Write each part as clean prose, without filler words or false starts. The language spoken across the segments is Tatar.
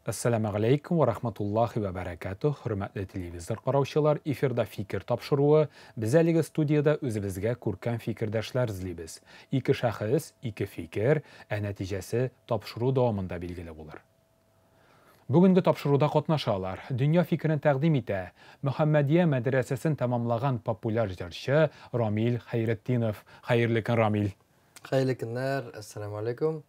Әссәламәгаләйкүм вә рахматуллахи вә бәрәкәтүһ, хөрмәтле телевизор караучылар, эфирда Фикер тапшыруы. Без әлеге студиядә үзебезгә күркәм фикердәшләр эзлибез. Ике шәхес, ике фикер, ә нәтиҗәсе тапшыру дәвамында билгеле булыр. Бүгенге тапшыруда катнашалар. Дөнья фикерен тәкъдим итә. Мөхәммәдия мәдрәсәсен тәмамлаган популяр җырчы Рамил Хәйретдинов. Хәерле көн, Рамил! Хәерле көннәр, әссәламәгаләйкүм.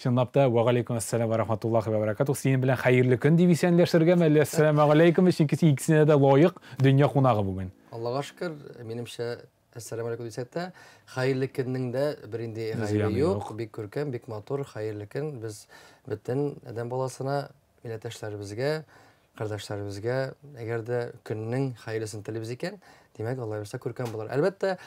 Чынлап та, вәгаләйкүм әссәлам вә рахматуллахи вә бәрәкәтүһ. Синең белән хәерле көн дип исәнләшергәме, әллә әссәламәгаләйкүмме? Чөнки син икесенә дә лаек дөнья кунагы бүген. Аллага шөкер, минемчә, әссәламәгаләйкүм дисәк тә, хәерле көннең дә бернинди гаебе юк. Бик күркәм, бик матур, хәерле көн. Без бөтен адәм баласына, милләттәшләребезгә, кардәшләребезгә, әгәр дә көннең хәерлесен телибез икән, димәк, Алла бирсә, күркәм булыр. Әлбәттә,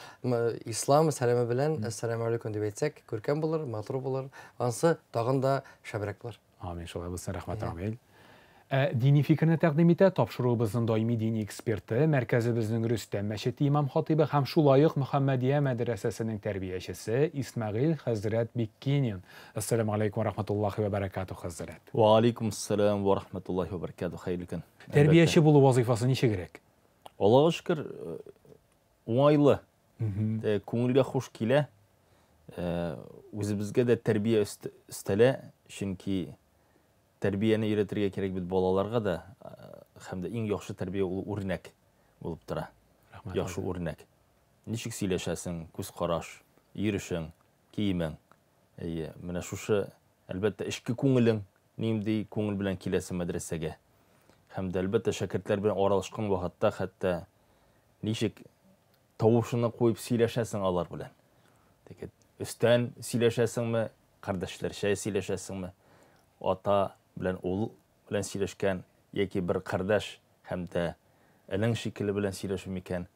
ислам сәламе белән әссәламу алейкум дип әйтсәк, күркәм булыр, матур булыр. Ансы тагын да шәбрәк булыр. Амин, шулай булсын, рәхмәт, Рамил. Ә дини фикерне тәкъдим итә тапшыруыбызның даими дини эксперты, мәркәзебезнең Рөстәм мәчете имам-хатыйбы һәм шулай ук Мөхәммәдия мәдрәсәсенең тәрбиячесе Исмәгыйль хәзрәт Биккинин. Әссәламү галәйкүм вә рахматуллахи вә бәрәкәтүһ, хәзрәт. Вә алейкум ассалам вә рахматуллахи вә бәрәкәтүһ, хәерле көн. Тәрбияче булу вазыйфасы ничегрәк? Аллага шөкер, уңайлы. Күңелгә хуш килә. Үзебезгә дә тәрбия өстәлә, чөнки тәрбияне өйрәтергә кирәк бит балаларга да, һәм дә иң яхшы тәрбия ул үрнәк булып тора. Яхшы үрнәк. Ничек сөйләшәсең, күз караш, йөрешең, киемең. Әйе, менә шушы, әлбәттә, эчке күңелең, нинди күңел белән киләсең мәдрәсәгә. Һәм дә, әлбәттә, шәкертләр белән аралашкан вакытта хәтта ничек тавышыңны куеп сөйләшәсең алар белән. Теге өстән сөйләшәсеңме, кардәшләрчә сөйләшәсеңме, ата белән ул белән сөйләшкән яки бер кардәш һәм дә энең шикелле белән сөйләшү микән?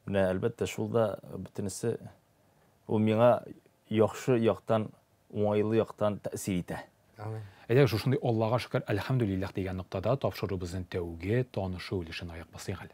Менә, әлбәттә, шул да бөтенесе Ул миңа яхшы яктан, уңайлы яктан тәэсир итә. Амин. Әйдәгез, шушындый Аллага шөкер, әлхәмдүлилләһ дигән ноктада тапшыруыбызның тәүге танышу өлешен аяк басыйк әле.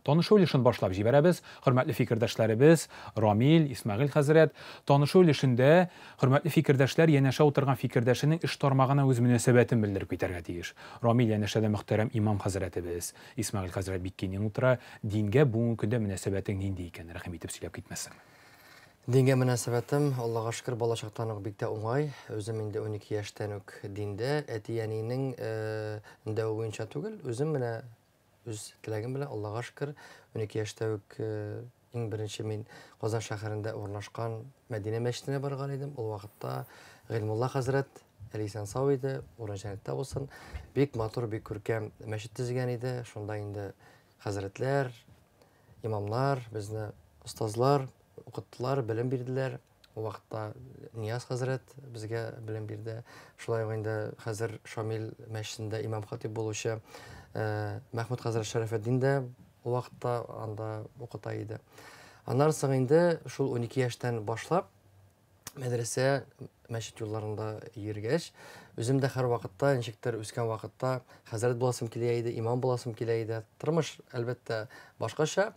Танышу өлешен башлап җибәрәбез. Хөрмәтле фикердәшләребез Рамил, Исмәгыйль хәзрәт, танышу өлешендә хөрмәтле фикердәшләр янәшә утырган фикердәшенең эш тармагына үз мөнәсәбәтен белдереп китәргә тиеш. Рамил янәшәдә мөхтәрәм имам хәзрәтебез. Исмәгыйль хәзрәт Биккинин утыра. Дингә бүгенге көндә мөнәсәбәтең нинди икән, рәхим итеп сөйләп китмәссеңме? Дингә мөнәсәбәтем, Аллага шөкер, балачактан ук бик тә уңай. Үзем инде 12 яшьтән үк диндә, әти-әнинең өндәве буенча түгел, үзем менә үз теләгем белән, Аллага шөкер, 12 яшьтә үк Иң беренче мин Казан шәһәрендә урнашкан Мәдинә мәчетенә барган идем. Ул вакытта Гыйльмулла хәзрәт әле исән-сау иде, урыны җәннәттә булсын. Бик матур, бик күркәм мәчет төзегән иде. Шунда инде хәзрәтләр, имамнар, безне остазлар укыттылар, белем бирделәр. Ул вакытта Нияз хәзрәт безгә белем бирде. Шулай ук инде хәзер Шамил мәчетендә имам хатиб булучы э, Мәхмүт хәзрәт Шәрәфетдин дә ул вакытта анда укыта иде. Аннан соң инде шул 12 яшьтән башлап мәдрәсә, мәчет юлларында йөргәч, үзем дә һәрвакытта ничектер үскән вакытта хәзрәт буласым килә иде, имам буласым килә иде. Тормыш, әлбәттә, башкача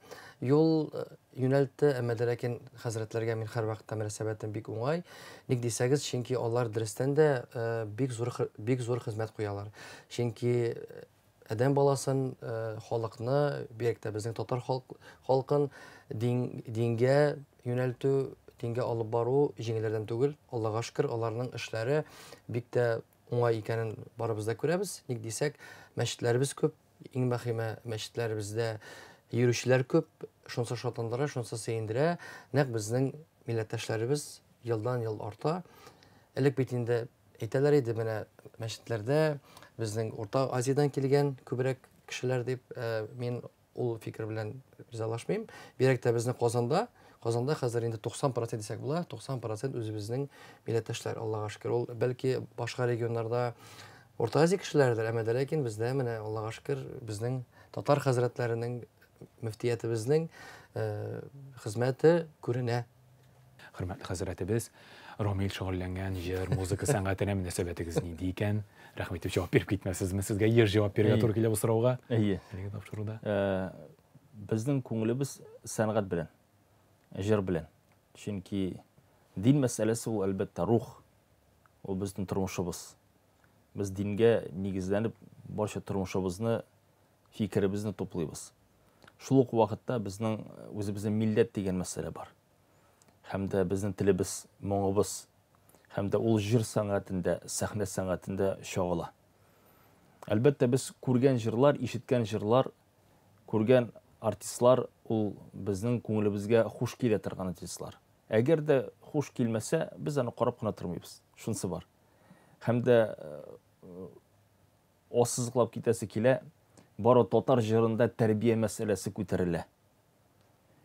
юл э, юнәлтте, әмма дә ләкин хәзрәтләргә мин һәрвакытта мөнәсәбәтем бик уңай. Ник дисәгез, чөнки алар дөрестән дә э, бик зур бик зур хезмәт куялар. Чөнки э, адәм баласын, э, халыкны, бигрәк тә безнең татар халкын дин, дингә юнәлтү, дингә алып бару җиңелләрдән түгел. Аллага шөкер, аларның эшләре бик тә уңай икәнен барыбыз да күрәбез. Ник дисәк, мәчетләребез күп, Иң мөһиме, мәчетләребездә йөрүчеләр күп, шунысы шатландыра, шунысы сөендерә. Нәкъ безнең милләттәшләребез елдан-ел арта. Элек бит инде әйтәләр иде, менә мәчетләрдә безнең Урта Азиядән килгән күбрәк кешеләр дип, э, мин ул фикер белән ризалашмыйм. Бигрәк тә безнең Казанда, Казанда хәзер инде 90% дисәк була, 90% үзебезнең милләттәшләр, Аллага шөкер. Ул бәлки башка регионнарда Урта Азия кешеләредер, әмма дә ләкин бездә менә Аллага шөкер, безнең татар хәзрәтләренең, мөфтиятебезнең э, хезмәте күренә. Хөрмәтле хәзрәтебез, Рамил шөгыльләнгән җыр, музыка сәнгатенә мөнәсәбәтегез нинди икән? Рәхмәт итеп җавап биреп китмәсезме? Сезгә еш җавап бирергә туры килә бу сорауга. Әйе. Әлеге тапшыруда. Э, безнең күңелебез сәнгать белән, җыр белән. Чөнки Дин мәсьәләсе ул, әлбәттә, рух. Ул безнең тормышыбыз. Без дингә нигезләнеп барча тормышыбызны, фикеребезне туплыйбыз. Шул ук вакытта безнең үзебезнең милләт дигән мәсьәлә бар. Һәм дә безнең телебез, моңыбыз, һәм дә ул җыр сәнгатендә, сәхнә сәнгатендә чагыла. Әлбәттә, без күргән җырлар, ишеткән җырлар, күргән артистлар ул безнең күңелебезгә хуш килә торган артистлар. Әгәр дә хуш килмәсә, без аны карап кына тормыйбыз. Шунысы бар. Һәм дә ассызыклап китәсе килә, бары татар җырында тәрбия мәсьәләсе күтәрелә.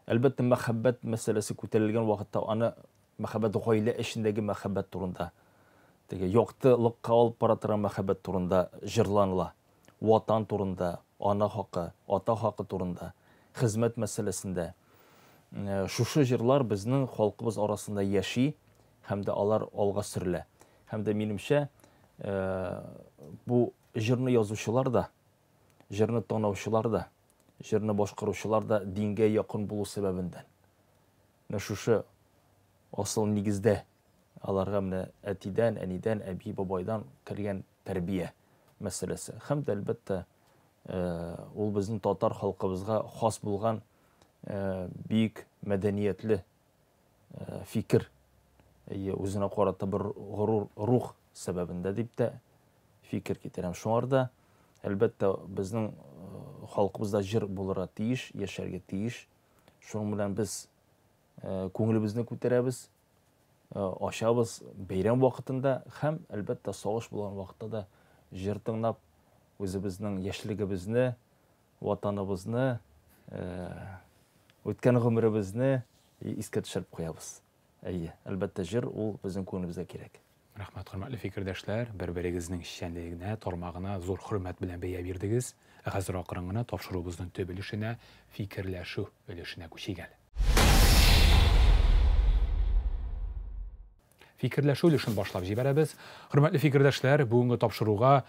Әлбәттә, мәхәббәт мәсьәләсе күтәрелгән вакытта аны мәхәббәт гаилә эчендәге мәхәббәт турында, теге яктылыкка алып бара торган мәхәббәт турында җырланыла. Ватан турында, ана хакы, ата хакы турында, хезмәт мәсьәләсендә. Шушы җырлар безнең халкыбыз арасында яши һәм дә алар алга сөрелә. Һәм дә минемчә, бу җырны язучылар да, җырны тыңлаучылар да, җырны башкаручылар да дингә якын булу сәбәбеннән. Менә шушы асыл нигездә аларга менә әтидән, әнидән, әби, бабайдан кергән тәрбия мәсьәләсе. Һәм дә, әлбәттә, ул безнең татар халкыбызга хас булган бик мәдәниятле фикер, үзенә карата бер горур рух сәбәбендә дип тә фикер китерәм. Шуңар да, әлбәттә, безнең халкыбызда җыр булырга тиеш, яшәргә тиеш. Шуның белән без күңелебезне күтәрәбез, ачабыз бәйрәм вакытында һәм, әлбәттә, сагыш булган вакытта да җыр тыңлап, үзебезнең яшьлегебезне, ватаныбызны, үткән гомеребезне искә төшереп куябыз. Әйе, әлбәттә, җыр ул безнең күңелебезгә кирәк. Рәхмәт, хөрмәтле фикердәшләр, бер-берегезнең эшчәнлегенә, тармагына зур хөрмәт белән бәя бирдегез. Ә хәзер акрын гына тапшыруыбызның төп өлешенә, фикерләшү өлешенә күчик әле. Фикерләшү өлешен башлап җибәрәбез. Хөрмәтле фикердәшләр, бүгенге тапшыруга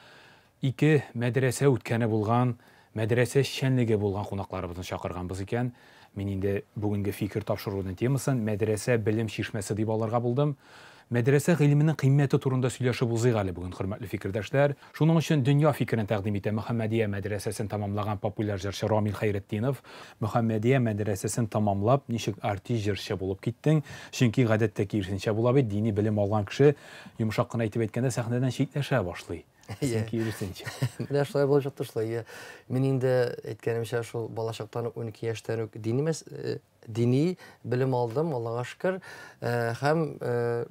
ике мәдрәсә үткәне булган, мәдрәсә эшчәнлеге булган кунакларыбызны чакырганбыз икән. Мин инде бүгенге фикер тапшыруның темасын мәдрәсә белем чишмәсе дип алырга булдым. Мәдрәсә гыйлеменең кыйммәте турында сөйләшеп узыйк әле бүген, хөрмәтле фикердәшләр. Шуның өчен дөнья фикерен тәкъдим итә Мөхәммәдия мәдрәсәсен тәмамлаган популяр җырчы Рамил Хәйретдинов. Мөхәммәдия мәдрәсәсен тәмамлап, ничек артист җырчы булып киттең? Чөнки гадәттә киресенчә була бит, дини белем алган кеше, йомшак кына әйтеп әйткәндә, сәхнәдән читләшә башлый. Син киресенчә. Менә шулай булып чыкты шулай. Мин инде әйткәнемчә, шул балачактан ук 12 яшьтән үк дини белем алдым, Аллага шөкер. Һәм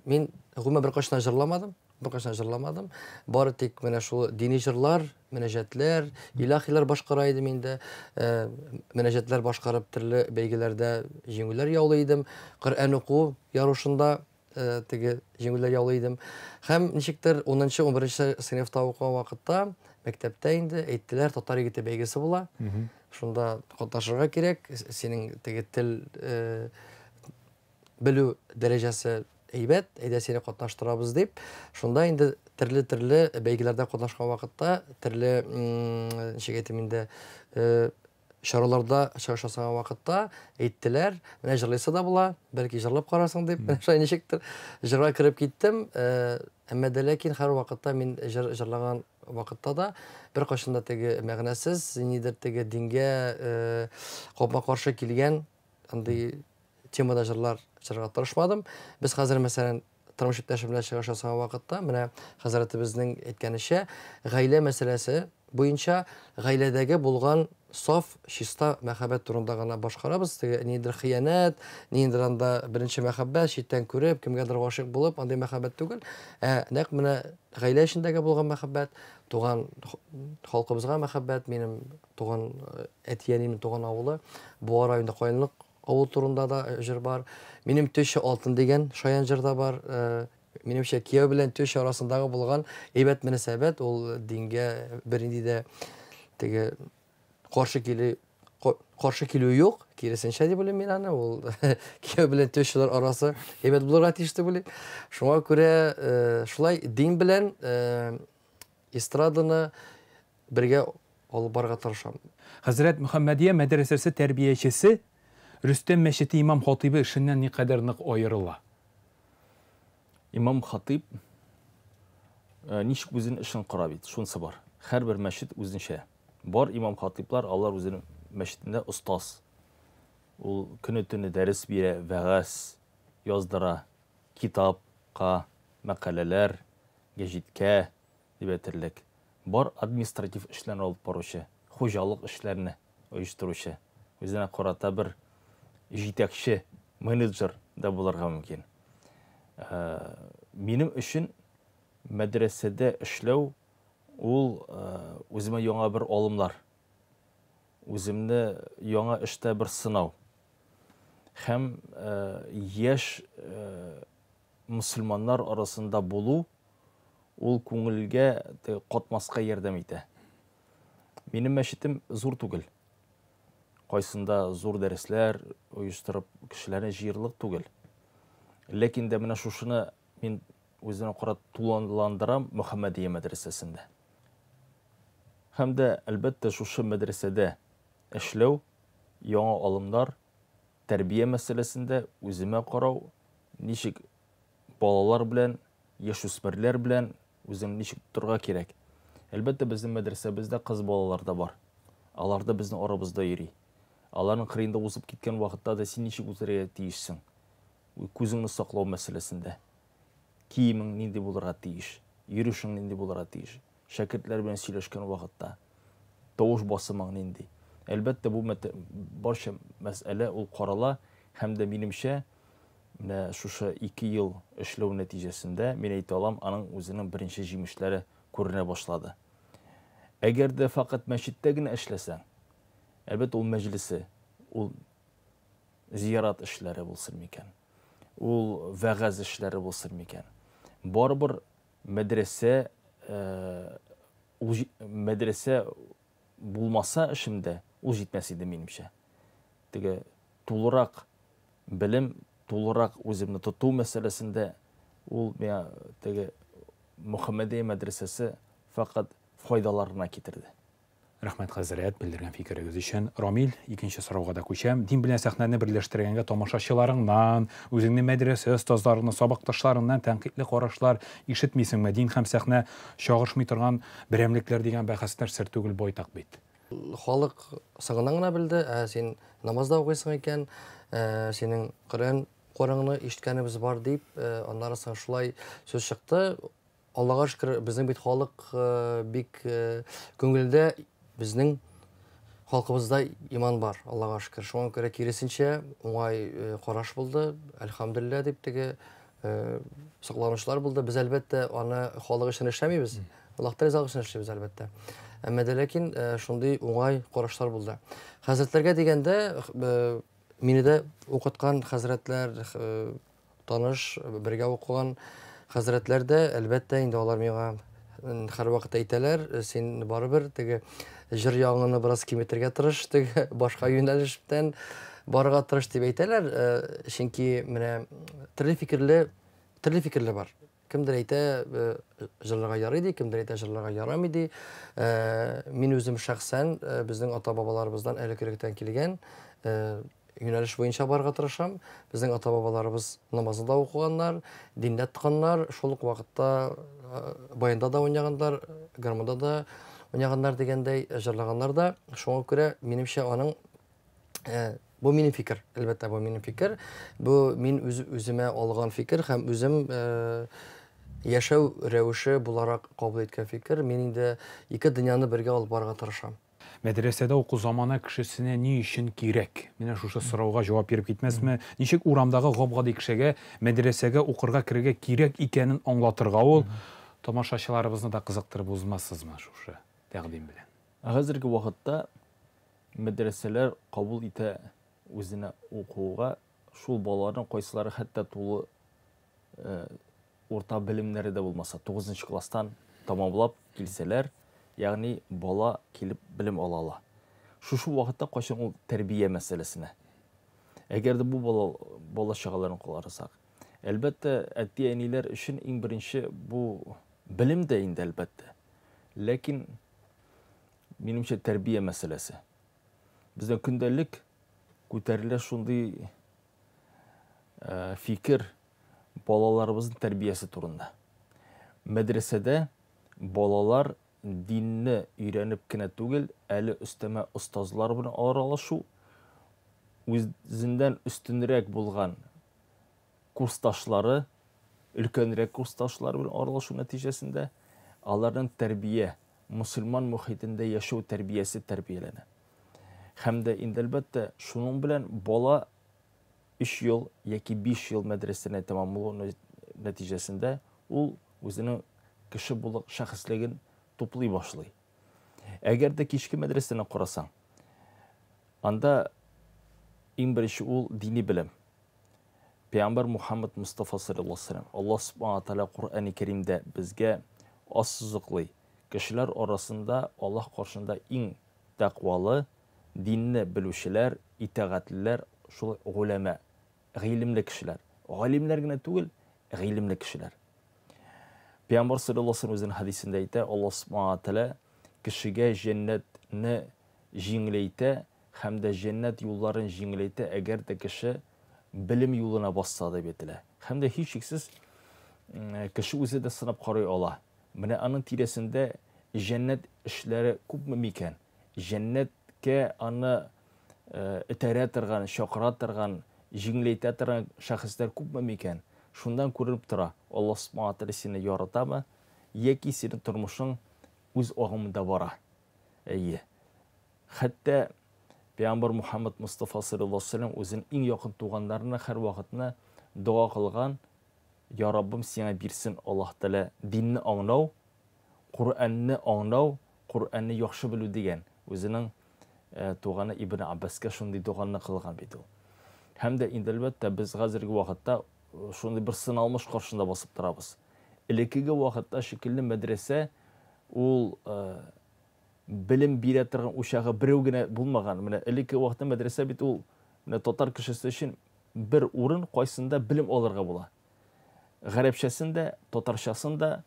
мин гомумән беркайчан җырламадым, беркайчан җырламадым. Бары тик менә шул дини җырлар, мөнәҗәтләр, илаһилар башкара идем инде. Мөнәҗәтләр башкарып төрле бәйгеләрдә җиңүләр яулый идем. Коръән уку ярышында теге җиңүләр яулый идем. Һәм ничектер 10-нчы, 11-нче сыйныфта укыган вакытта мәктәптә инде әйттеләр, татар егете бәйгесе була. Шунда катнашырга кирәк, синең теге тел белү дәрәҗәсе әйбәт, әйдә сине катнаштырабыз дип. Шунда инде төрле-төрле бәйгеләрдә катнашкан вакытта, төрле, ничек әйтим инде, чараларда чыгыш ясаган вакытта әйттеләр, менә җырлыйсы да була, бәлки җырлап карарсың дип, менә шулай ничектер җырга кереп киттем. Әмма дә ләкин һәр вакытта мин җырлаган вакытта да бер кайчан да теге мәгънәсез, нидер теге дингә капма-каршы килгән андый темада җырлар җырга тырышмадым. Без хәзер, мәсәлән, тормыш иптәшем белән чыгыш ясаган вакытта, менә хәзрәтебезнең әйткәнечә, гаилә мәсьәләсе буенча гаиләдәге булган саф, чиста мәхәббәт турында гына башкарабыз. Теге ниндидер хыянәт, ниндидер анда беренче мәхәббәт, читтән күреп, кемгәдер гашыйк булып, андый мәхәббәт түгел. Ә нәкъ менә гаилә эчендәге булган мәхәббәт, туган халкыбызга мәхәббәт, минем туган әти-әниемнең туган авылы, Буа районында Каенлык авыл турында да җыр бар. Минем теща алтын дигән шаян җыр да бар. Минемчә, кияү белән теща арасындагы булган әйбәт мөнәсәбәт, ул дингә бернинди дә теге каршы килү, каршы килү юк, киресенчә дип уйлыйм мин аны, ул кияү белән тещалар арасы әйбәт булырга тиеш дип уйлыйм. Шуңа күрә шулай дин белән эстраданы бергә алып барырга тырышам. Хәзрәт Мөхәммәдия мәдрәсәсе тәрбиячесе Рөстәм мәчете имам хатибы эшеннән никадәр нык аерыла? Имам хатыйб ничек үзенең эшен кора бит, шунысы бар. Һәрбер мәчет үзенчә. Бар имам хатыйблар, алар үзенең мәчетендә остаз. Ул көне-төне дәрес бирә, вәгазь яздыра, китапка, мәкаләләр, гәҗиткә дип әйтерлек. Бар административ эшләрне алып баручы, хуҗалык эшләрне оештыручы, үзенә карата бер җитәкче, менеджер да булырга мөмкин. Минем өчен мәдрәсәдә эшләү ул үземә яңа бер алымнар, үземне яңа эштә бер сынау һәм яшь мөселманнар арасында булу ул күңелгә катмаска ярдәм итә. Минем мәчетем зур түгел. Кайсында зур дәресләр оештырып кешеләрне җыерлык түгел. Ләкин дә менә шушыны мин үзенә карап тулыландырам Мөхәммәдия мәдрәсәсендә. Һәм дә, әлбәттә, шушы мәдрәсәдә эшләү, яңа алымнар, тәрбия мәсьәләсендә үземә карау, ничек балалар белән, яшүсмерләр белән үзеңне ничек тотырга кирәк. Әлбәттә, безнең мәдрәсәбездә кыз балалар да бар. Алар да безнең арабызда йөри. Аларның кырыенда узып киткән вакытта да син ничек үтәргә тиешсең? Күзеңне саклау мәсьәләсендә. Киемең нинди булырга тиеш? Йөрешең нинди булырга тиеш? Шәкертләр белән сөйләшкән вакытта тавыш басымың нинди? Әлбәттә, бу барча мәсьәлә ул карала һәм дә минемчә, менә шушы 2 ел эшләү нәтиҗәсендә мин әйтә алам, аның үзенең беренче җимешләре күренә башлады. Әгәр дә фәкать мәчеттә генә эшләсәң, әлбәттә, ул мәҗлесе, ул зиярат эшләре булсын микән, ул вәгазь эшләре булсын микән. Барыбер мәдрәсә ул мәдрәсә булмаса эшемдә, ул җитмәс иде минемчә. Теге тулырак белем, тулырак үземне тоту мәсьәләсендә ул миңа теге Мөхәммәдия мәдрәсәсе фәкать файдаларына китерде. Рәхмәт, хәзрәт, белдергән фикерегез өчен. Рамил, икенче сорауга да күчәм. Дин белән сәхнәне берләштергәнгә тамашачыларыңнан, үзеңне мәдрәсә остазларыңнан, сабакташларыңнан тәнкыйтьле карашлар ишетмисеңме? Дин һәм сәхнә чагышмый торган берәмлекләр дигән бәхәсләр сер түгел байтак бит. Халык соңыннан гына белде, ә син намаз да укыйсың икән, синең Коръән Коръәнне ишеткәнебез бар дип, аннары соң шулай сүз чыкты. Аллага шөкер, безнең бит халык бик күңелдә, безнең халкыбызда иман бар, Аллага шөкер. Шуңа күрә киресенчә уңай караш булды, әлхәмдүлилләһ дип теге сокланучылар булды. Без әлбәттә аны халык өчен эшләмибез, Аллаһ ризалыгы өчен эшлибез әлбәттә. Әмма дә ләкин шундый уңай карашлар булды. Хәзрәтләргә дигәндә, мине дә укыткан хәзрәтләр, таныш, бергә укыган хәзрәтләр дә, әлбәттә, инде алар миңа һәрвакыт әйтәләр, син барыбер теге җыр ягыңны бераз киметергә тырыш, теге башка юнәлештән барырга тырыш дип әйтәләр, чөнки менә төрле фикерле бар. Кемдер әйтә, җырларга ярый ди, кемдер әйтә, җырларга ярамый ди. Мин үзем шәхсән безнең ата-бабаларыбыздан элек-электән килгән юнәлеш буенча барырга тырышам. Безнең ата-бабаларыбыз намазны да укыганнар, диндә тотканнар, шул ук вакытта баянда да уйнаганнар, гармунда да уйнаганнар дигәндәй, җырлаганнар да. Шуңа күрә минемчә аның бу минем фикер, әлбәттә, бу минем фикер. Бу мин үз үземә алган фикер һәм үзем яшәү рәвеше буларак кабул иткән фикер. Мин инде ике дөньяны бергә алып барырга тырышам. Мәдрәсәдә уку замана кешесенә ни өчен кирәк? Менә шушы сорауга җавап биреп китмәсме? Ничек урамдагы гап-гади кешегә мәдрәсәгә укырга керергә кирәк икәнен аңлатырга ул? Тамашачыларыбызны да кызыктырып узмассызмы шушы тәкъдим белән? Хәзерге вакытта мәдрәсәләр кабул итә үзенә укуга шул балаларның кайсылары хәтта тулы урта белемнәре дә булмаса, 9 класстан тамамлап килсәләр, ягъни бала килеп белем ала ала. Шушы вакытта кайчан ул тәрбия мәсьәләсенә. Әгәр дә бу бала чагаларын карасак, әлбәттә, әти-әниләр өчен иң беренче бу белем дә инде әлбәттә. Ләкин минемчә тәрбия мәсьәләсе. Бездә көндәлек күтәрелә шундый фикер, Балаларыбызның тәрбиясе турында. Мәдрәсәдә балалар динне өйрәнеп кенә түгел, әле өстәмә остазлар белән аралашу, үзеннән өстенрәк булган курсташлары, өлкәнрәк курсташлары белән аралашу нәтиҗәсендә аларның тәрбия, мусульман мөхитендә яшәү тәрбиясе тәрбияләнә. Һәм дә инде әлбәттә, шуның белән бала 3 ел яки 5 ел мәдрәсәне тәмамлау нәтиҗәсендә ул үзенең кеше булып шәхеслеген туплый башлый. Әгәр дә кичке мәдрәсәне карасаң, анда иң беренче ул дини белем. Пәйгамбәр Мухаммад Мустафа саллаллаһу алейһи вәсәлләм Аллаһ субхана тәгалә Коръәни Кәримдә безгә ассызыклый. Кешеләр арасында Аллаһ каршында иң тәкъвалы, динне белүчеләр, итагатьлеләр, шул голәмә, гыйлемле кешеләр. Галимнәр генә түгел, гыйлемле кешеләр. Пәйгамбәр саллаллаһу алейһи вәсәлләм үзенең хәдисендә әйтә, Аллаһ субхана тәгалә кешегә җәннәтне җиңеләйтә һәм дә җәннәт юлларын җиңеләйтә, әгәр дә кеше белем юлына басса дип әйтелә. Һәм дә һичшиксез кеше үзе дә сынап карый ала. Менә аның тирәсендә җәннәт эшләре күпме микән? Җәннәткә аны этәрә торган, чакыра торган, җиңеләйтә торган шәхесләр күпме микән? Шуннан күренеп тора, Аллаһ Субхана Тәгалә сине яратамы, яки синең тормышың үз агымында бара. Әйе. Хәтта Пәйгамбәр Мухаммад Мустафа саллаллаһу алейһи ва сәлләм үзенең иң якын туганнарына һәрвакытны дога кылган, Я Раббым, сиңа бирсен Аллаһ Тәгалә динне аңлау, Коръәнне аңлау, Коръәнне яхшы белү дигән. Үзенең туганы Ибн Аббаска шундый доганы кылган бит ул. Һәм дә инде әлбәттә без хәзерге вакытта шундый бер сыналмыш каршында басып торабыз. Элеккеге вакытта шикелле мәдрәсә ул белем бирә торган учагы берәү генә булмаган. Менә элекке вакытта мәдрәсә бит ул менә татар кешесе өчен бер урын, кайсында белем алырга була. Гарәпчәсен дә, татарчасын да,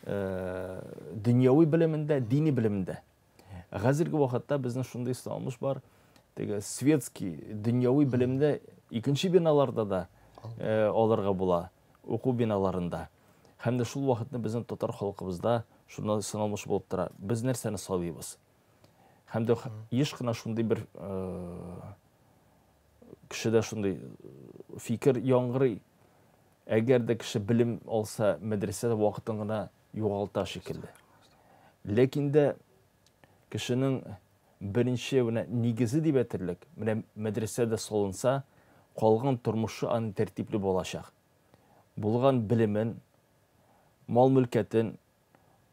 дөньяви белемен дә, дини белемен дә. Хәзерге вакытта безнең шундый сыналмыш бар, теге светский, дөньяви белемне икенче биналарда да алырга була, уку биналарында. Һәм дә шул вакытны безнең татар халкыбызда шундый сыналмыш булып тора. Без нәрсәне сайлыйбыз? Һәм дә еш кына шундый бер кешедә шундый фикер яңгырый. Әгәр дә кеше белем алса, мәдрәсәдә вакытын гына югалта шикелле. Ләкин дә кешенең беренче менә нигезе дип әйтерлек, менә мәдрәсәдә салынса, калган тормышы аның тәртипле булачак. Булган белемен, мал-мөлкәтен,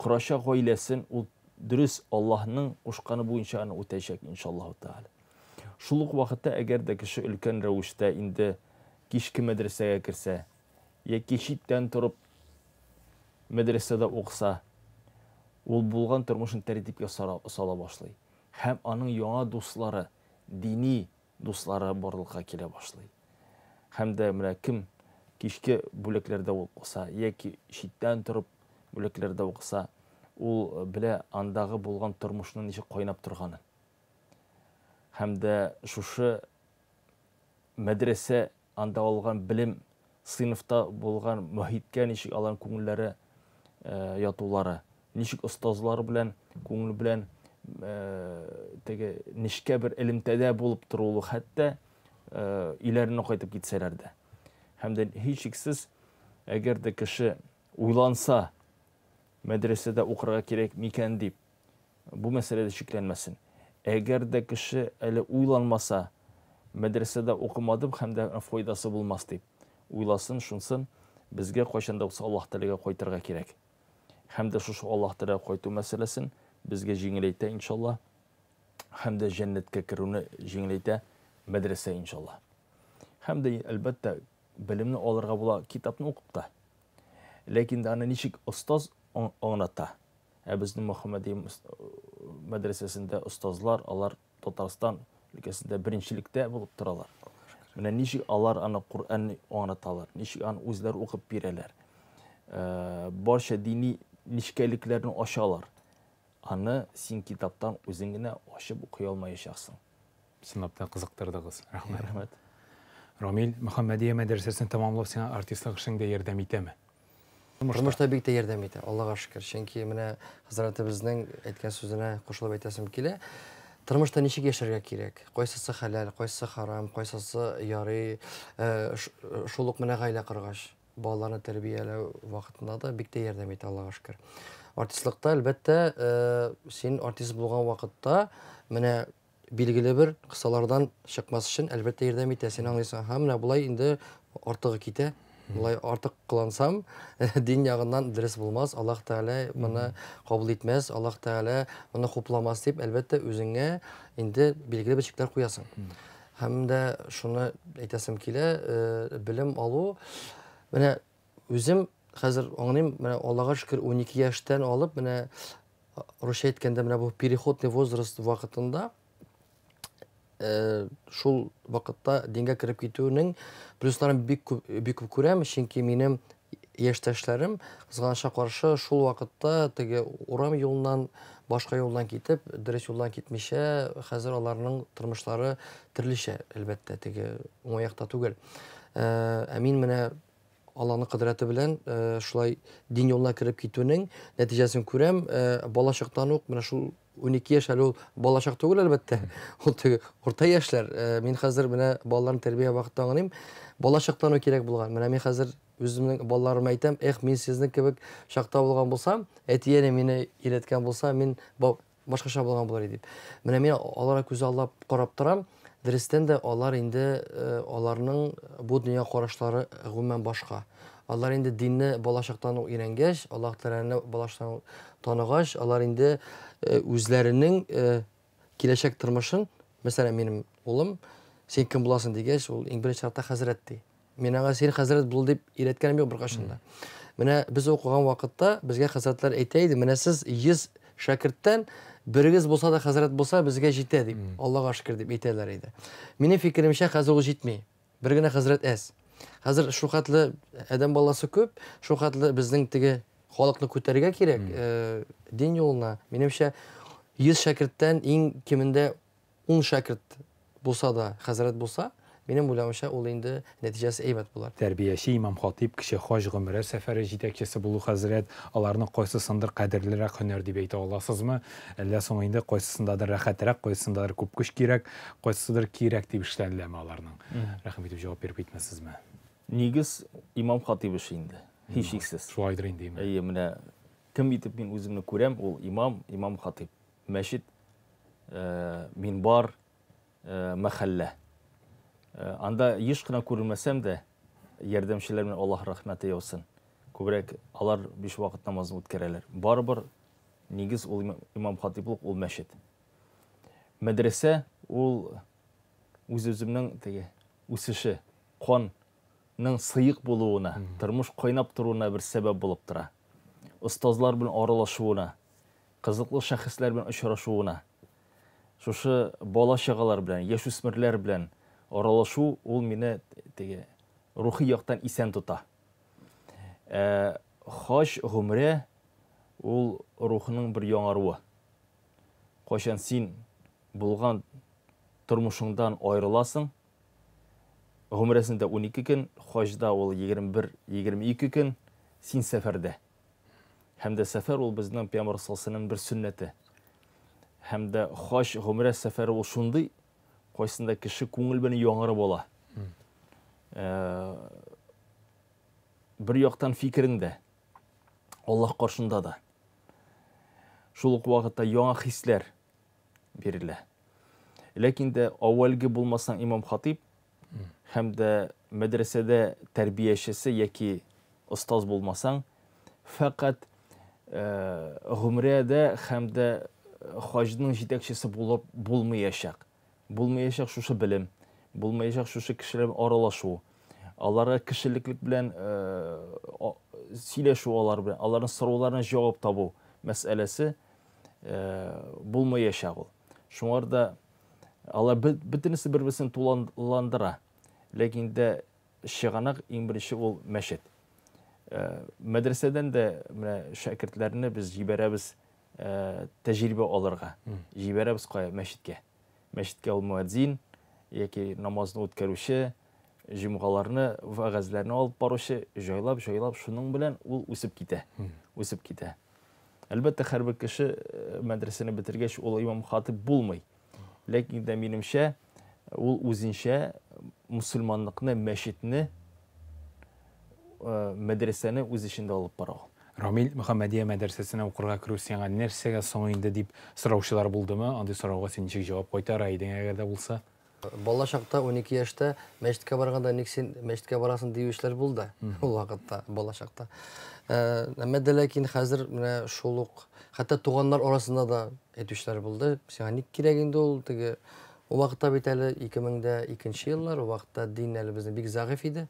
корачак гаиләсен ул дөрес Аллаһның кушканы буенча аны үтәчәк, иншаллаһу тәгалә. Шул ук вакытта, әгәр дә кеше өлкән рәвештә инде кичке мәдрәсәгә керсә, яки читтән торып мәдрәсәдә укыса, ул булган тормышын тәртипкә сала башлый. Һәм аның яңа дуслары, дини дуслары барлыкка килә башлый. Һәм дә менә кем кичке бүлекләрдә укыса яки читтән торып бүлекләрдә укыса, ул белә андагы булган тормышның ничек кайнап торганын. Һәм дә шушы мәдрәсә анда алган белем, сыйныфта булган мөхиткә ничек аларның күңелләре ятулары, ничек остазлары белән, күңел белән теге нечкә бер элемтәдә булып торуы хәтта өйләренә кайтып китсәләр дә. Һәм дә һичшиксез, әгәр дә кеше уйланса, мәдрәсәдә укырга кирәк микән дип, бу мәсьәләдә шикләнмәсен. Әгәр дә кеше әле уйланмаса, мәдрәсәдә укымадым һәм дә файдасы булмас дип уйласын, шунсын безгә кайчан да булса Аллаһ Тәгаләгә кайтырга кирәк. Һәм дә шушы Аллаһ Тәгаләгә кайту мәсьәләсен безгә җиңеләйтә иншалла. Һәм дә җәннәткә керүне җиңеләйтә мәдрәсә иншалла. Һәм дә әлбәттә белемне алырга була китапны укып та. Ләкин дә аны ничек остаз аңлата. Ә безнең Мөхәммәдия мәдрәсәсендә остазлар, алар Татарстан өлкәсендә беренчелектә булып торалар. Менә ничек алар аны Коръәнне аңлаталар, ничек аны үзләре укып бирәләр. Барча дини нечкәлекләрне ачалар. Аны син китаптан үзең генә ачып укый алмаячаксың. Чынлап та кызыктырдыгыз. Рәхмәт. Рәхмәт. Рамил, Мөхәммәдия мәдрәсәсен тәмамлау сиңа артистлык эшеңдә ярдәм итәме? Тормышта бик тә ярдәм итә, Аллага шөкер. Чөнки менә хәзрәтебезнең әйткән сүзенә кушылып әйтәсем килә. Тормышта ничек яшәргә кирәк? Кайсысы хәләл, кайсысы харам, кайсысы ярый. Шул ук менә гаилә коргач, балаларны тәрбияләү вакытында да бик тә ярдәм итә, Аллага шөкер. Артистлыкта, әлбәттә, син артист булган вакытта менә билгеле бер кысалардан чыкмас өчен, әлбәттә, ярдәм итә. Син аңлыйсың, һәм менә болай инде артыгы китә. Болай артык кылансам, дин ягыннан дөрес булмас, Аллаһ Тәгалә моны кабул итмәс, Аллаһ Тәгалә моны хупламас дип, әлбәттә, үзеңә инде билгеле бер чикләр куясың. Һәм дә шуны әйтәсем килә, белем алу, менә үзем хәзер аңлыйм, менә Аллага шөкер, 12 яшьтән алып, менә русча әйткәндә, менә бу переходный возраст вакытында, шул вакытта дингә кереп китүнең плюсларын бик күп, бик күп күрәм, чөнки минем яшьтәшләрем, кызганычка каршы, шул вакытта теге урам юлыннан, башка юлдан китеп, дөрес юлдан китмичә, хәзер аларның тормышлары төрлечә, әлбәттә, теге уңай якта түгел. Ә мин менә Алланың кодрәте белән шулай дин юлына кереп китүнең нәтиҗәсен күрәм. Балачактан ук менә шул 12 яшь әле ул балачак түгел, әлбәттә. Ул теге урта яшьләр. Мин хәзер менә балаларны тәрбия вакытында аңлыйм. Балачактан ук кирәк булган. Менә мин хәзер үземнең балаларыма әйтәм, эх, мин сезнең кебек чакта булган булсам, әти-әни мине өйрәткән булса, мин башкача булган булыр иде дип. Менә мин аларга күз аллап карап торам. Дөрестән дә алар инде аларның бу дөнья карашлары гомумән башка. Алар инде динне балачактан ук өйрәнгәч, Аллаһ Тәгаләне балачактан ук таныгач, алар инде үзләренең киләчәк тормышын, мәсәлән, минем улым, син кем буласың дигәч, ул иң беренче чиратта хәзрәт ди. Мин аңа син хәзрәт бул дип өйрәткәнем юк беркайчан да. Менә без укыган вакытта безгә хәзрәтләр әйтә иде, менә сез 100 шәкерттән берегез булса да хәзрәт булса, безгә җитә дип, Аллага шөкер дип әйтәләр иде. Минем фикеремчә, хәзер ул җитми. Бер генә хәзрәт әз. Хәзер шул хәтле адәм баласы күп, шул хәтле безнең теге халыкны күтәрергә кирәк, дин юлына. Минемчә, 100 шәкерттән иң кимендә 10 шәкерт булса да, хәзрәт булса, минем уйлавымча, ул инде нәтиҗәсе әйбәт булыр. Тәрбияче, имам-хатыйп, кече хаҗ, гомрә сәфәре җитәкчесе булу хәзрәт, аларның кайсысындыр кадерлерәк һөнәр дип әйтә аласызмы? Әллә соң инде кайсысындадыр рәхәтрәк, кайсысындадыр күп көч кирәк, кайсысыдыр кирәк дип эшләнеләме аларның? Рәхим итеп җавап биреп китмәссезме? Нигез имам-хатыйп эше инде, һичшиксез. Шулайдыр инде, имам. Әйе, менә кем итеп мин үземне күрәм, ул имам, имам-хатыйп. Мәчет, минбар, мәхәллә. Анда еш кына күренмәсәм дә, ярдәмчеләр белән Аллаһ рәхмәте яусын. Күбрәк алар биш вакыт намазын үткәрәләр. Барыбер нигез ул имам хатиплык, ул мәчет. Мәдрәсә ул үз-үземнең теге үсеше, канның сыек булуына, тормыш кайнап торуына бер сәбәп булып тора. Остазлар белән аралашуына, кызыклы шәхесләр белән очрашуына, шушы бала-чагалар белән, яшүсмерләр белән аралашу ул мине теге рухи яктан исән тота. Ә хаҗ, гомрә ул рухның бер яңаруы. Кайчан син булган тормышыңдан аерыласың, гомрәсендә 12 көн, хаҗда ул 21-22 көн, син сәфәрдә. Һәм дә сәфәр ул безнең Пәйгамбәр саллаллаһу бер сөннәте. Һәм дә хаҗ, гомрә сәфәре ул шундый, кайсында кеше күңел белән яңарып ала. Бер яктан фикерең дә, Аллаһ каршында да. Шул ук вакытта яңа хисләр бирелә. Ләкин дә әүвәлге булмасаң имам хатип һәм дә мәдрәсәдә тәрбиячесе яки остаз булмасаң, фәкать гомрәдә һәм дә хаҗның җитәкчесе булып булмаячак. Булмаячак шушы белем, булмаячак шушы кешеләр белән аралашу, аларга кешелеклек белән сөйләшү алар белән, аларның сорауларына җавап табу мәсьәләсе булмаячак ул. Шуңар да алар бөтенесе бер-берсен тулыландыра. Ләкин дә чыганак иң беренче ул мәчет. Мәдрәсәдән дә менә шәкертләрне без җибәрәбез тәҗрибә алырга. Җибәрәбез кая? Мәчеткә. Мәчеткә ул муәдзин яки намазны үткәрүче, Җомгаларны, вәгазьләрне алып баручы, җайлап-җайлап шуның белән ул үсеп китә. Үсеп китә. Әлбәттә, һәрбер кеше мәдрәсәне бетергәч, ул имам-хатыйб булмый. Ләкин дә, минемчә, ул үзенчә мусульманлыкны, мәчетне, мәдрәсәне үз эчендә алып бара ул. Рамил, Мөхәммәдия мәдрәсәсенә укырга керү сиңа нәрсәгә соң инде дип сораучылар булдымы? Андый сорауга син ничек җавап кайтара идең, әгәр дә булса? Бала чакта, 12 яшьтә мәчеткә барганда, ник син мәчеткә барасың диючеләр булды ул вакытта, бала чакта. Әмма дә ләкин хәзер менә шул ук, хәтта туганнар арасында да әйтүчеләр булды. Сиңа ник кирәк инде ул теге? Ул вакытта бит әле 2002 еллар, ул вакытта дин әле безнең бик зәгыйфь иде.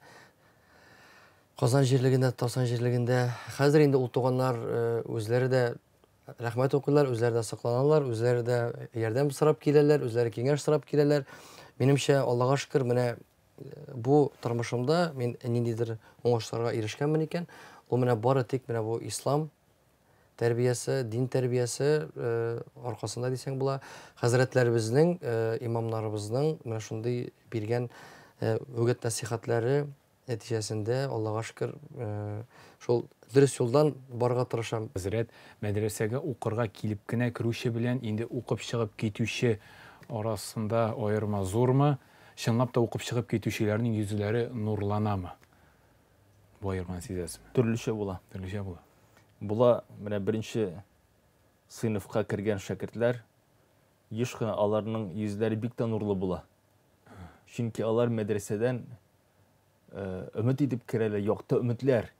Казан җирлегендә, Татарстан җирлегендә. Хәзер инде ул туганнар үзләре дә рәхмәт укыйлар, үзләре дә сокланалар, үзләре дә ярдәм сорап киләләр, үзләре киңәш сорап киләләр. Минемчә, Аллага шөкер, менә бу тормышымда мин ниндидер уңышларга ирешкәнмен икән, ул менә бары тик менә бу ислам тәрбиясе, дин тәрбиясе аркасында дисәң була. Хәзрәтләребезнең, имамнарыбызның менә шундый биргән үгет-нәсихәтләре нәтиҗәсендә, Аллага шөкер, шул дөрес юлдан барырга тырышам. Хәзрәт, мәдрәсәгә укырга килеп кенә керүче белән инде укып чыгып китүче арасында аерма зурмы? Чынлап та укып чыгып китүчеләрнең йөзләре нурланамы? Бу аерманы сизәсезме? Төрлечә була. Төрлечә була. Була, менә беренче сыйныфка кергән шәкертләр, еш кына аларның йөзләре бик тә нурлы була. Чөнки алар мәдрәсәдән өмет итеп керәләр, якты өметләр.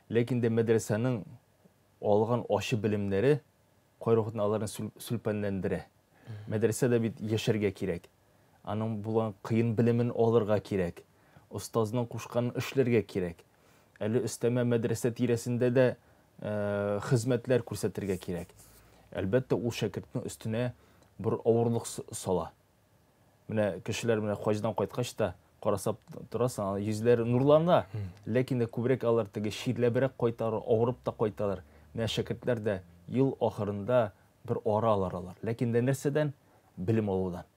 Ләкин дә мәдрәсәнең алган ачы белемнәре кайвакытны аларны сүлпәнләндерә. Мәдрәсәдә бит яшәргә кирәк. Аның булган кыен белемен алырга кирәк. Остазның кушканын эшләргә кирәк. Әле өстәмә мәдрәсә тирәсендә дә хезмәтләр күрсәтергә кирәк. Әлбәттә, ул шәкертнең өстенә бер авырлык сала. Менә кешеләр менә хаҗдан кайткач та карасап торасың, йөзләре нурлана, ләкин дә күбрәк алар теге чирләбрәк кайталар, авырып та кайталар. Менә шәкертләр дә ел ахырында бер ара алар алар. Ләкин дә нәрсәдән? Белем алудан.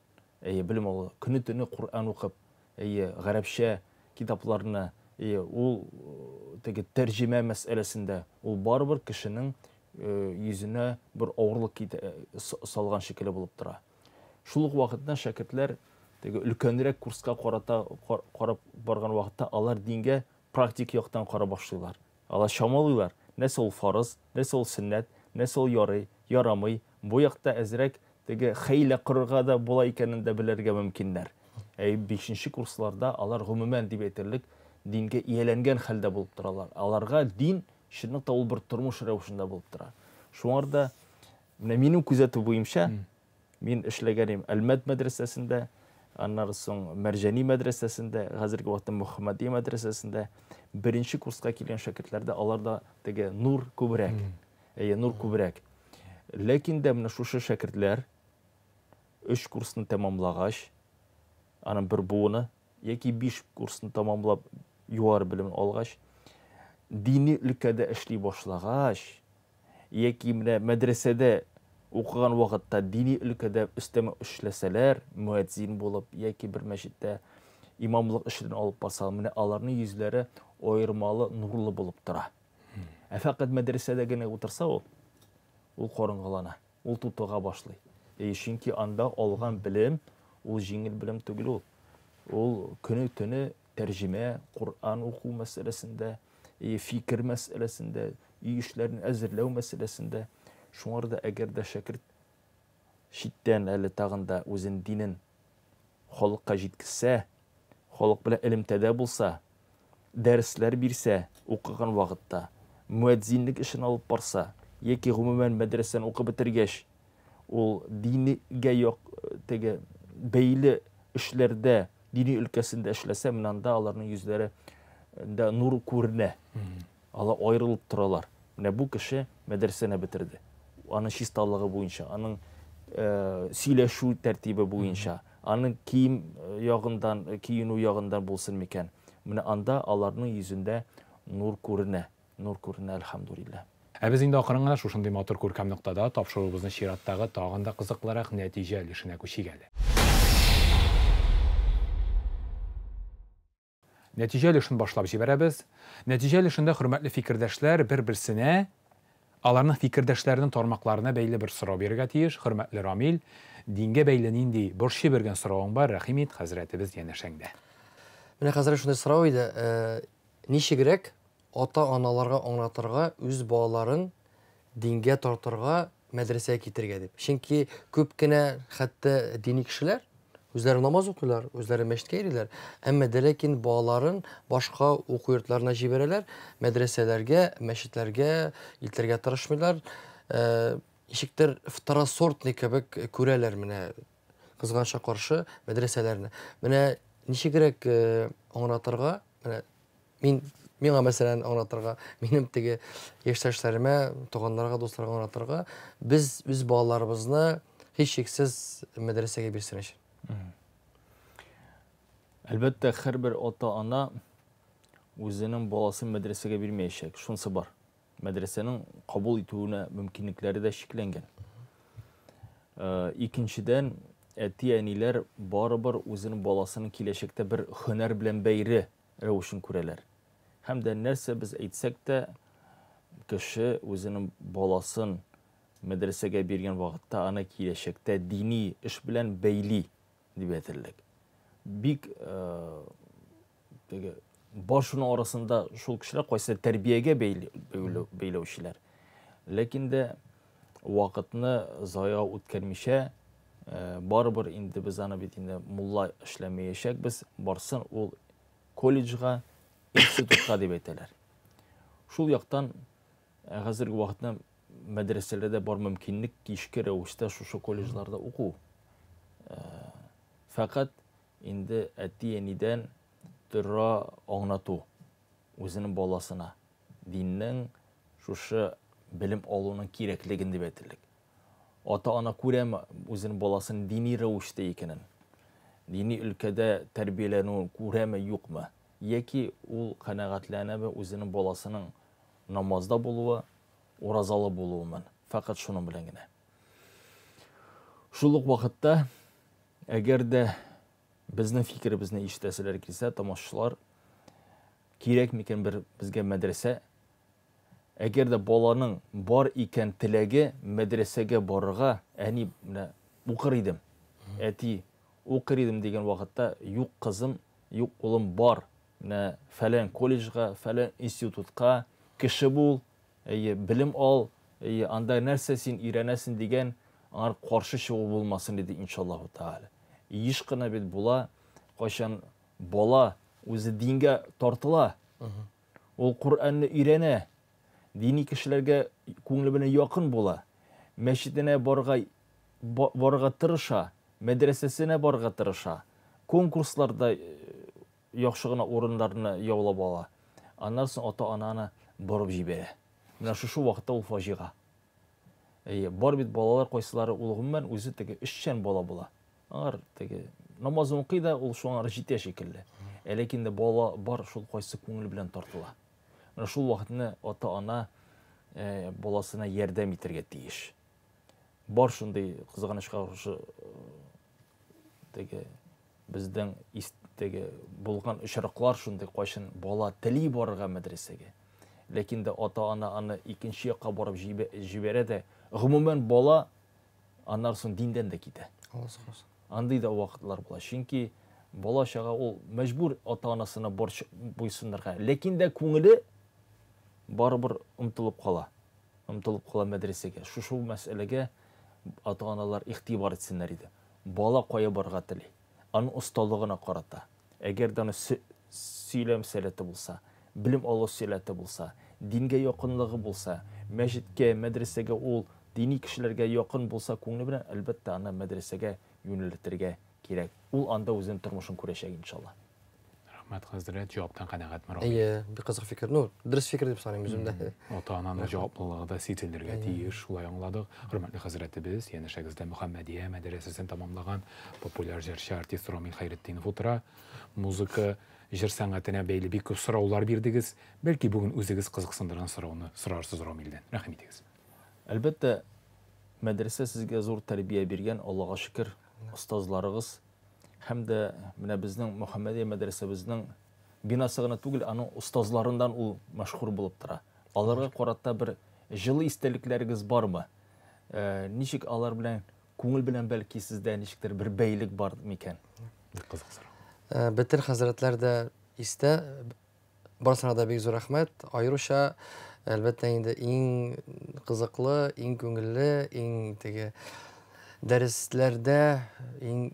Әйе, белем алу. Көне-төне Коръән укып, әйе, гарәпчә китапларны, әйе, ул теге тәрҗемә мәсьәләсендә ул барыбер кешенең йөзенә бер авырлык салган шикелле булып тора. Шул ук вакытта шәкертләр теге өлкәнрәк курска карата карап барган вакытта алар дингә практик яктан карап башлыйлар. Алар чамалыйлар, нәрсә ул фарыз, нәрсә ул сөннәт, нәрсә ул ярый, ярамый. Бу якта әзрәк теге хәйлә корырга да була икәнен дә белергә мөмкиннәр. Ә 5 курсларда алар гомумән дип әйтерлек дингә ияләнгән хәлдә булып торалар. Аларга дин чынлыкта ул бер тормыш рәвешендә булып тора. Шуңар да менә минем күзәтү буенча мин эшләгән идем Әлмәт мәдрәсәсендә, аннары соң Мәрҗани мәдрәсәсендә, хәзерге вакытта Мөхәммәдия мәдрәсәсендә беренче курска килгән шәкертләрдә аларда теге нур күбрәк. Әйе, нур күбрәк. Ләкин дә менә шушы шәкертләр 3 курсны тәмамлагач, аның бер буыны яки 5 курсны тәмамлап югары белемен алгач, дини өлкәдә эшли башлагач, яки менә мәдрәсәдә укыган вакытта дини өлкәдә өстәмә эшләсәләр, муәдзин булып яки бер мәчеттә имамлык эшен алып барсалар, менә аларның йөзләре аермалы, нурлы булып тора. Ә фәкать мәдрәсәдә генә утырса ул, ул караңгылана, ул тутыга башлый. Чөнки анда алган белем, ул җиңел белем түгел ул. Ул көне-төне тәрҗемә, Коръән уку мәсьәләсендә, фикер мәсьәләсендә, өй эшләрен әзерләү мәсьәләсендә. Шуңар да әгәр дә шәкерт читтән әле тагын да үзен динен халыкка җиткезсә, халык белән элемтәдә булса, дәресләр бирсә, укыган вакытта, муәдзинлек эшен алып барса, яки гомумән мәдрәсәне укып бетергәч, ул дингә як теге бәйле эшләрдә, дини өлкәсендә эшләсә, менә анда аларның йөзләре дә нур күренә. Алар аерылып торалар. Менә бу кеше мәдрәсәне бетерде. Аның чисталыгы буенча, аның сөйләшү тәртибе буенча, аның кием ягындан, киенү ягындан булсын микән. Менә анда аларның йөзендә нур күренә. Нур күренә, әлхәмдүлилләһ. Ә без инде акрын гына шушындый матур күркәм ноктада тапшыруыбызны чираттагы тагын да кызыклырак нәтиҗә өлешенә күчик әле. Нәтиҗә өлешен башлап җибәрәбез. Нәтиҗә өлешендә хөрмәтле фикердәшләр бер-берсенә аларның фикердәшләренең тармакларына бәйле бер сорау бирергә тиеш. Хөрмәтле Рамил, дингә бәйле нинди борчый биргән соравың бар, рәхим ит, хәзрәтебез янәшәңдә. Менә хәзер шундый сорау иде, э, ничегрәк ата-аналарга аңлатырга үз балаларын дингә тартырга, мәдрәсәгә китергә дип. Чөнки күп кенә хәтта дини кешеләр үзләре намаз укыйлар, үзләре мәчеткә йөриләр, әмма дә ләкин балаларын башка уку йортларына җибәрәләр, мәдрәсәләргә, мәчетләргә илтергә тырышмыйлар. Э, ничектер второсортный кебек күрәләр менә кызганычка каршы мәдрәсәләрне. Менә ничегрәк э, аңлатырга, менә Мин миңа мәсәлән аңлатырга, минем теге яшьтәшләремә, туганнарга, дусларга аңлатырга, без үз балаларыбызны һичшиксез мәдрәсәгә бирсен өчен. Әлбәттә, һәрбер ата-ана үзенең баласын мәдрәсәгә бирмәячәк. Шунысы бар. Мәдрәсәнең кабул итүенә мөмкинлекләре дә чикләнгән. Э, икенчедән, әти-әниләр барыбер үзенең баласының киләчәктә бер һөнәр белән бәйре рәвешен күрәләр. Һәм дә нәрсә без әйтсәк тә, кеше үзенең баласын мәдрәсәгә биргән вакытта аны киләчәктә дини эш белән бәйли дип әйтерлек. Бик э, теге бар шуның арасында шул кешеләр кайсы тәрбиягә бәйләүчеләр. Ләкин дә вакытны зая үткәрмичә, э, барыбер инде без аны бит инде мулла эшләмәячәкбез, барсын ул колледжга, институтка дип әйтәләр. Шул яктан э, хәзерге вакытта мәдрәсәләрдә бар мөмкинлек кичке рәвештә шушы колледжларда уку. Э, фәкать инде әти-әнидән тора аңлату үзенең баласына диннең шушы белем алуның кирәклеген дип әйтерлек. Ата-ана күрәме үзенең баласының дини рәвештә икәнен, дини өлкәдә тәрбияләнүен күрәме, юкмы? Яки ул канәгатьләнәме үзенең баласының намазда булуы, уразалы булуы фәкать шуның белән генә. Шул ук вакытта, әгәр дә безнең фикеребезне ишетәселәр килсә, тамашачылар, кирәк микән бер безгә мәдрәсә? Әгәр дә баланың бар икән теләге мәдрәсәгә барырга, әни менә укыр идем, әти укыр идем дигән вакытта, юк кызым, юк улым бар, менә фәлән колледжга, фәлән институтка, кеше бул, әйе, белем ал, әйе, анда нәрсә син өйрәнәсең дигән, аңар каршы чыгу булмасын диде иншаллаһу тааля. Еш кына бит була, кайчан бала үзе дингә тартыла, ул Коръәнне өйрәнә, дини кешеләргә күңеле белән якын була, мәчетенә барырга барырга тырыша, мәдрәсәсенә барырга тырыша, конкурсларда э, яхшы гына урыннарны яулап ала. Аннан соң ата-ана аны борып җибәрә. Менә шушы вакытта ул фаҗига. Әйе, бар бит балалар кайсылары ул гомумән үзе теге эшчән бала була. Аңар теге намазын укый да, ул шуңар җитә шикелле. Ә ләкин дә бала бар шул кайсы күңел белән тартыла. Менә шул вакытны ата-ана э, баласына ярдәм итәргә тиеш. Бар шундый кызганычка каршы э, теге безнең теге булган очраклар шундый, кайчан бала тели барырга мәдрәсәгә. Ләкин дә ата-ана аны икенче якка барып җибәрә дә, гомумән бала аннан соң диндән дә китә. Алла сакласын. Андый да вакытлар була. Чөнки бала чага ул мәҗбүр ата-анасына буйсынырга. Ләкин дә күңеле барыбер омтылып кала. Омтылып кала мәдрәсәгә. Шушы мәсьәләгә ата-аналар игътибар итсеннәр иде. Бала кая барырга тели? Аның осталыгына карата. Әгәр дә аны сөйләм сәләте булса, белем алу сәләте булса, дингә якынлыгы булса, мәчеткә, мәдрәсәгә ул дини кешеләргә якын булса күңеле белән, әлбәттә, аны мәдрәсәгә юнәлтергә кирәк. Ул анда үзенең тормышын күрәчәк, иншалла. Рәхмәт, хәзрәт, җаваптан канәгатьме, Равил? Әйе, бик кызык фикер. Ну, дөрес фикер дип саныйм үзем дә. Ата-ананың җаваплылыгы да сизелергә тиеш, шулай аңладык. Хөрмәтле хәзрәтебез, янәшәгездә Мөхәммәдия мәдрәсәсен тәмамлаган популяр җырчы артист Рамил Хәйретдинов утыра. Музыка, җыр сәнгатенә бәйле бик күп сораулар бирдегез. Бәлки бүген үзегез кызыксындырган сорауны сорарсыз Рамилдән. Рәхим итегез. Әлбәттә, мәдрәсә сезгә зур тәрбия биргән, Аллага шөкер, остазларыгыз һәм дә менә безнең Мөхәммәдия мәдрәсәбезнең бинасы гына түгел, аның остазларыннан ул мәшһүр булып тора. Аларга карата бер җылы истәлекләрегез бармы? Ничек алар белән күңел белән бәлки сездә ничектер бер бәйлек бар микән? Бик кызык сорау. Бөтен хәзрәтләр дә истә, барысына да бик зур рәхмәт. Аеруча, әлбәттә инде, иң кызыклы, иң күңелле, иң теге дәресләрдә иң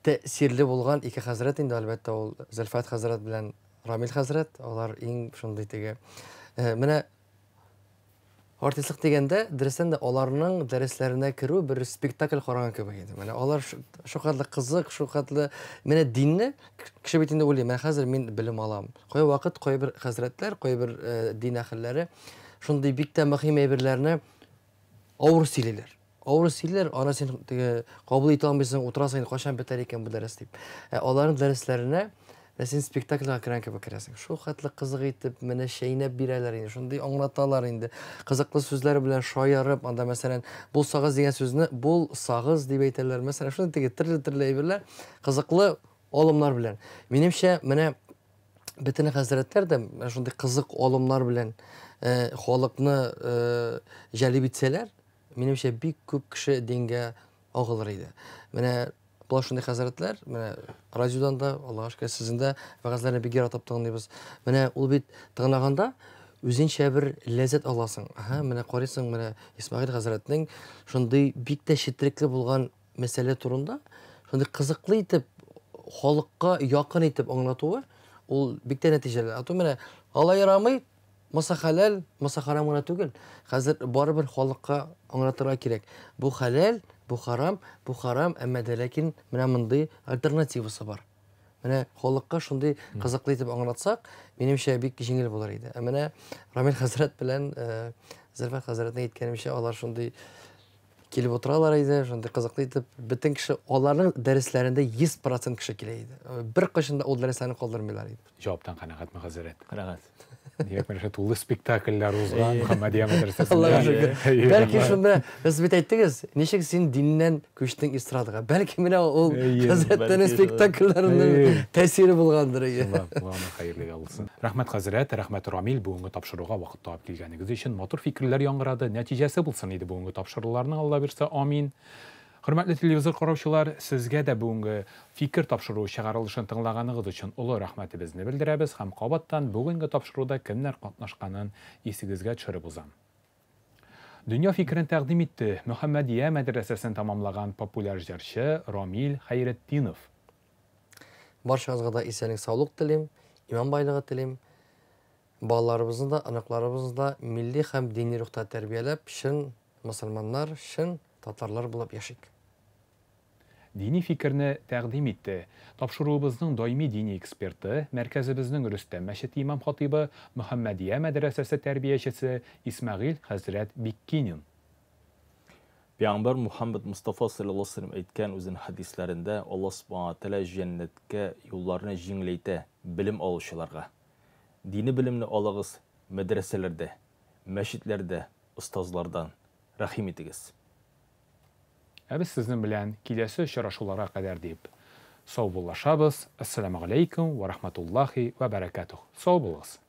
тәэсирле булган ике хәзрәт инде, әлбәттә, ул Зөлфәт хәзрәт белән Рамил хәзрәт. Алар иң шундый теге. Менә артистлык дигәндә, дөрестән дә аларның дәресләренә керү бер спектакль караган кебек иде. Менә алар шулкадәрле кызык, шулкадәрле менә динне кеше бит инде уйлый, менә хәзер мин белем алам. Кай вакыт кайбер хәзрәтләр, кайбер дин әһелләре шундый бик тә мөһим әйберләрне авыр сөйлиләр. Авыр сөйлиләр, аны син теге кабул итә алмыйсың, утырасың инде, кайчан бетәр икән бу дәрес дип. Ә аларның дәресләренә менә син спектакльгә кергән кебек керәсең. Шул хәтле кызык итеп, менә чәйнәп бирәләр инде, шундый аңлаталар инде. Кызыклы сүзләр белән шаярып, анда мәсәлән, булсагыз дигән сүзне булсагыз дип әйтәләр. Мәсәлән, шундый теге төрле-төрле әйберләр, кызыклы алымнар белән. Минемчә, менә бөтен хәзрәтләр дә менә шундый кызык алымнар белән халыкны җәлеп итсәләр, минемчә, бик күп кеше дингә агылыр иде. Менә болар шундый хәзрәтләр, менә радиодан да, Аллаһка шөкер, сезнең дә вәгазьләрне бик яратып тыңлыйбыз. Менә ул бит тыңлаганда үзенчә бер ләззәт аласың. Аһа, менә карыйсың, менә Исмәгыйль хәзрәтнең шундый бик тә четерекле булган мәсьәлә турында шундый кызыклы итеп, халыкка якын итеп аңлатуы, ул бик тә нәтиҗәле. А то менә алай ярамый, Маса хәләл, маса харам гына түгел. Хәзер барыбер халыкка аңлатырга кирәк. Бу хәләл, бу харам, бу харам, әмма дә ләкин менә мондый альтернативасы бар. Менә халыкка шундый кызыклы итеп аңлатсак, минемчә, бик җиңел булыр иде. Ә менә Рамил хәзрәт белән Зөлфәт хәзрәтнең әйткәнемчә, алар шундый килеп утыралар иде, шундый кызыклы итеп, бөтен кеше аларның дәресләрендә 100% кеше килә иде. Беркайчан да ул дәресләрне калдырмыйлар иде. Җаваптан канәгатьме, хәзрәт? Канәгать. Димәк, менә тулы спектакльләр узган Мөхәммәдия мәдрәсәсендә. Аллага шөкер. Бәлки шунда сез бит әйттегез, ничек син диннән күчтең эстрадага? Бәлки менә ул хәзрәтләрнең спектакльләренең тәэсире булгандыр. Аллаһ хәерлегә булсын. Рәхмәт, хәзрәт, рәхмәт, Рамил, бүгенге тапшыруга вакыт табып килгәнегез өчен. Матур фикерләр яңгырады. Нәтиҗәсе булсын иде бүгенге тапшыруларның, Алла бирсә, амин. Хөрмәтле телевизор караучылар, сезгә дә бүгенге Фикер тапшыруы чыгарылышын тыңлаганыгыз өчен олы рәхмәтебезне белдерәбез һәм кабаттан бүгенге тапшыруда кемнәр катнашканын исегезгә төшереп узам. Дөнья фикерен тәкъдим итте Мөхәммәдия мәдрәсәсен тәмамлаган популяр җырчы Рамил Хәйретдинов. Барчагызга да исәнлек-саулык телим, иман байлыгы телим. Балаларыбызны да, оныкларыбызны да милли һәм дини рухта тәрбияләп, чын мөселманнар, чын татарлар булып яшик. Дини фикерне тәкъдим итте. Тапшыруыбызның даими дини эксперты, мәркәзебезнең Рөстәм мәчете имам-хатыйбы, Мөхәммәдия мәдрәсәсе тәрбиячесе Исмәгыйль хәзрәт Биккинин. Пәйгамбәр Мухаммад Мостафа салләллаһу галәйһи ва сәлләм әйткән үзенең хәдисләрендә, Аллаһ субхана ва тәгалә җәннәткә юлларны җиңеләйтә белем алучыларга. Дини белемне алыгыз мәдрәсәләрдә, мәчетләрдә, остазлардан. Рәхим итегез. Ә без сезнең белән киләсе очрашуларга кадәр дип саубуллашабыз. Әссәламегаләйкүм вә рахматуллахи вә бәрәкәтүһ. Сау булыгыз.